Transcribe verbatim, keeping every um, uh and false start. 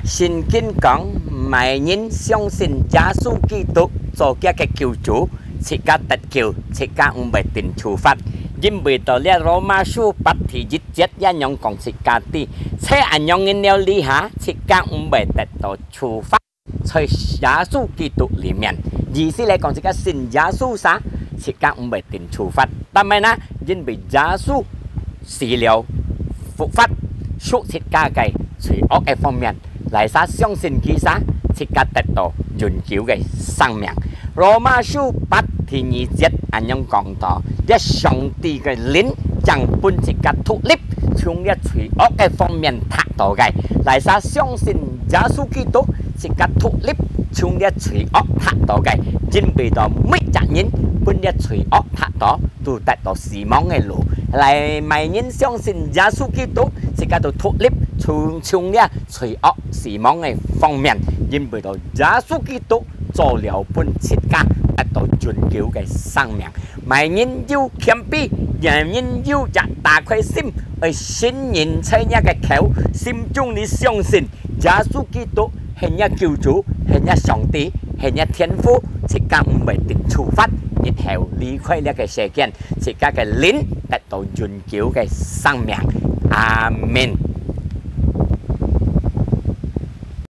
聖經講，麼人相信耶穌基督做佢个救主，自家得救，自家毋會定處罰。因為到這羅馬書八第一節也樣講自家知，在恁樣个了理下，自家毋會得到處罰。在耶穌基督裡面，意思來講，自家信耶穌啥，自家毋會定處罰。但係呢，因為耶穌死了，復活，贖自家个罪惡个方面，來啥相信佢啥，自家得到永久个生命。羅馬書八第二節恁樣講到，這上帝个靈正分自家獨立，從這罪惡个方面脫到个。來啥相信耶穌基督，自家獨立，從這罪惡脫到个。因為到每隻人分這罪惡脫到，都得到死亡个路。來，麼人相信耶穌基督，自家都獨立，從從這罪惡死亡个方面。因為到耶穌基督做了分自家得到永久个生命。麼人有謙卑，麼人有隻打開心，愛信認在若个口，心中裡相信耶穌基督係若救主，係若上帝，係若天父，自家毋會定處罰，日後離開這个世間，自家个靈得到永久个生命。阿門。